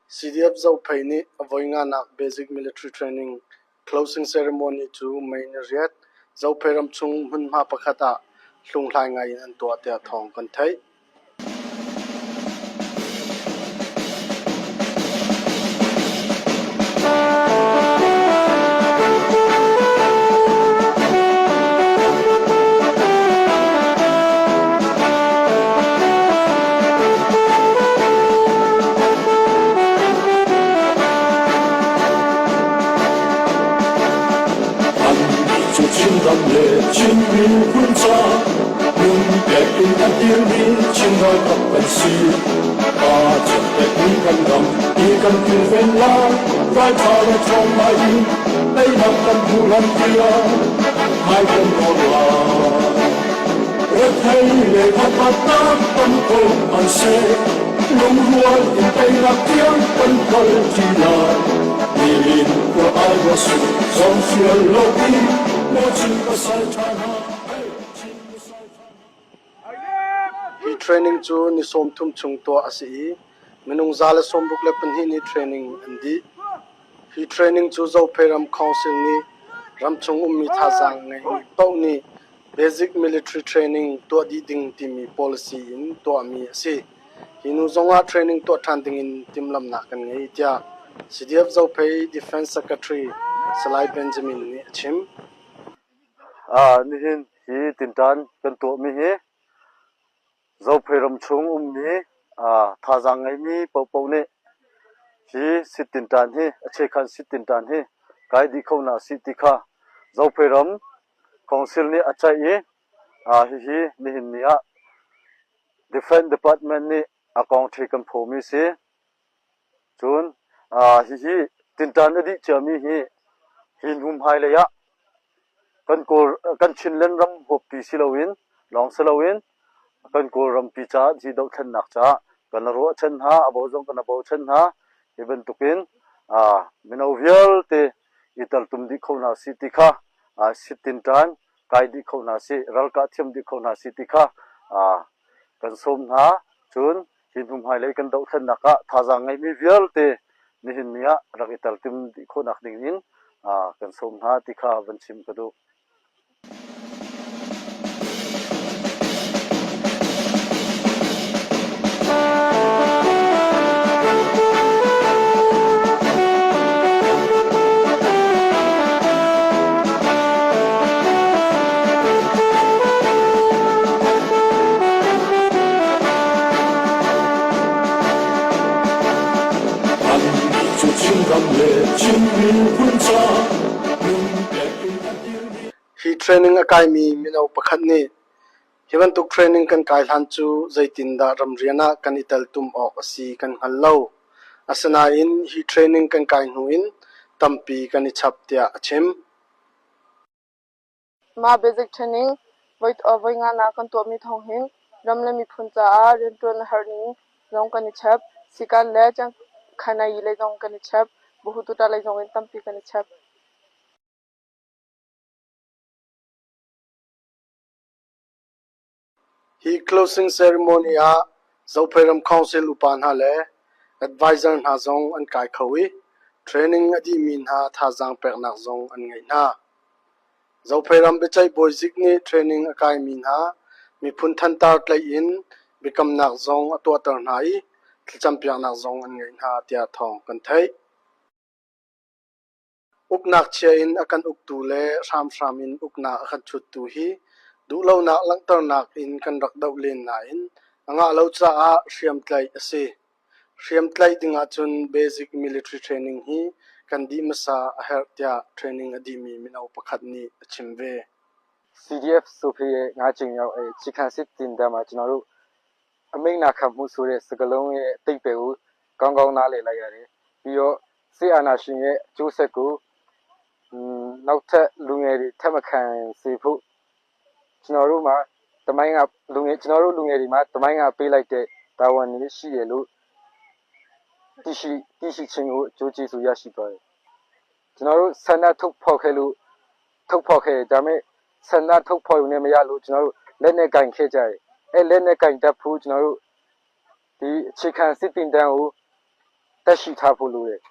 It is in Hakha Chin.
CDF Zophei nih a voi nganak Basic Military Training Closing Ceremony cu May ni riat, Zophei ramchung hmunhma pakhat ah hlunghlai ngai in an tuah tiah thawng kan theih. Annih cu Chinram le Chin miphun ca nunpek in a dirmi Chin ralkap kan si. Pa chiatpekmi kan ram hi kan kilven lai, ralṭha le ṭhawng ngai in teinak kan hmu lan tiang hmai kan nawn lai. Rethei le khatkhat tam ko hmanhseh, lungrual in teinak tiang kan kal ṭi lai. Nihin khua ai rua su, zong fial lo in, maw Chin pasal ṭha hna, hey, Chin pasal ṭha hna. Hi training cu ni 30 chung tuah a si i minung 162 nih training an dih. Hi training cu Zophei ram Council nih ramchung ummi thazaang ngeimi paoh nih Basic Military Training tuah dih ding timi policy in tuahmi a si. Hi hnu zongah training tuah ṭhan dingin timhlamhnak kan ngei, tiah CDF Zophei Defense Secretary Salai Benjamin nih a chim. Nihin hi tinṭan kan tuahmi hi Zophei ram chung ummi thazaang ngeimi paohpaoh nih hi sit tinṭan hi a cheukhat sit tinṭan hi kai dih kho hna sih ti kha Zophei ram Council nih a ceih i hihi nihin ni ah Defense Department nih a kong ṭhi kan phawmi si. Cun hihi tinṭan a dih ciami hi hi hnu hmailei ah kan Kawl kan Chinland ram huappi si loin lawng si loin kan Kawlrampi caah hi dohthlennak caah kan ruahchan hna, a bo zong kan bochan hna. Hi bantukin mino vialte i teltum dih kho hna sih ti kha sit tinṭan kai dih kho hna sih, ralkah thiam dih kho hna sih ti kha kan sawm hna. Cun hi hnu hmailei kan dohthlennak ah thazaang ngeimi vialte nihin ni ah rak i teltum dih khawhnak ding in kan sawm hna ti kha van chim ka duh. Annih cu Chinram le Chin miphun ca nunpek in a dirmi Hi training a kaimi mino pakhat nih hi bantuk training kan kai hlan cu zeitindah ramrian ah kan i teltum awk a si kan hngal lo. Asinain hi training kan kai hnu in tampi kan i chap tiah a chim. Mah basic training voi nganak kan tuahmi thawng hin ram le miphun caah rianṭuan a herh ning zong kan i chap. Sikan le khainai lei zong kan i chap. Buhututa lei zong in tampi kan i chap. Hi closing ceremony ah Zophei ram Council upa hna le advisor hna zong an kai kho i training a dihmi hna thazaang peknak zong an ngeih hna. Zophei ram biaceih bawizik nih training a kaimi hna miphun thantar tlaih in biakamnak zong a tuahter hna i thlacampiaknak zong an ngeih hna tiah thawng kan theih. Uknak chia in a kan uktu le hramhram in uknak a kan chuttu hi duhlonak langhternak in kan rak doh len nain a ngah lo caah hriamtlaih a si. Hriamtlaih ding ahcun basic military training hi kan dih hmasa a herh tiah training a dihmi mino pakhat nih a chim ve. CDF ဆိုဖေရဲ့၅ကြိမ်မြောက်အခြေခံစစ်သင်တန်းမှာကျွန်တော်တို့အမိန့်နာခံမှုဆိုတဲ့စကားလုံးရဲ့အဓိပ္ပာယ်ကိုကောင်းကောင်းနားလည်လိုက်ရတယ်။ပြီးတော့စစ်အာဏာရှင်ရဲ့အကျိုးဆက်ကိုနောက်ထပ်လူငယ်တွေထပ်မခံစေဖို့ကျွန်တော်တို့မှာသမိုင်းကလူငယ်ကျွန်တော်တို့လူငယ်တွေမှာသမိုင်းကပေးလိုက်တဲ့တာဝန်တွေရှိတယ်လို့သိရှိသိရှိခြင်းကိုအကျိုးကျေးဇူးရရှိသွားတယ်။ကျွန်တော်တို့ဆန္ဒထုတ်ဖော်ခဲ့လို့ထုတ်ဖော်ခဲ့တယ်ဒါပေမဲ့ဆန္ဒထုတ်ဖော်ရုံနဲ့မရလို့ကျွန်တော်တို့လက်နက်ကိုင်ခဲ့ကြတယ်။အဲလက်နက်ကိုင်တတ်ဖို့ကျွန်တော်တို့ဒီအခြေခံစစ်သင်တန်းကို သက်ရှိထားဖို့လိုတယ်။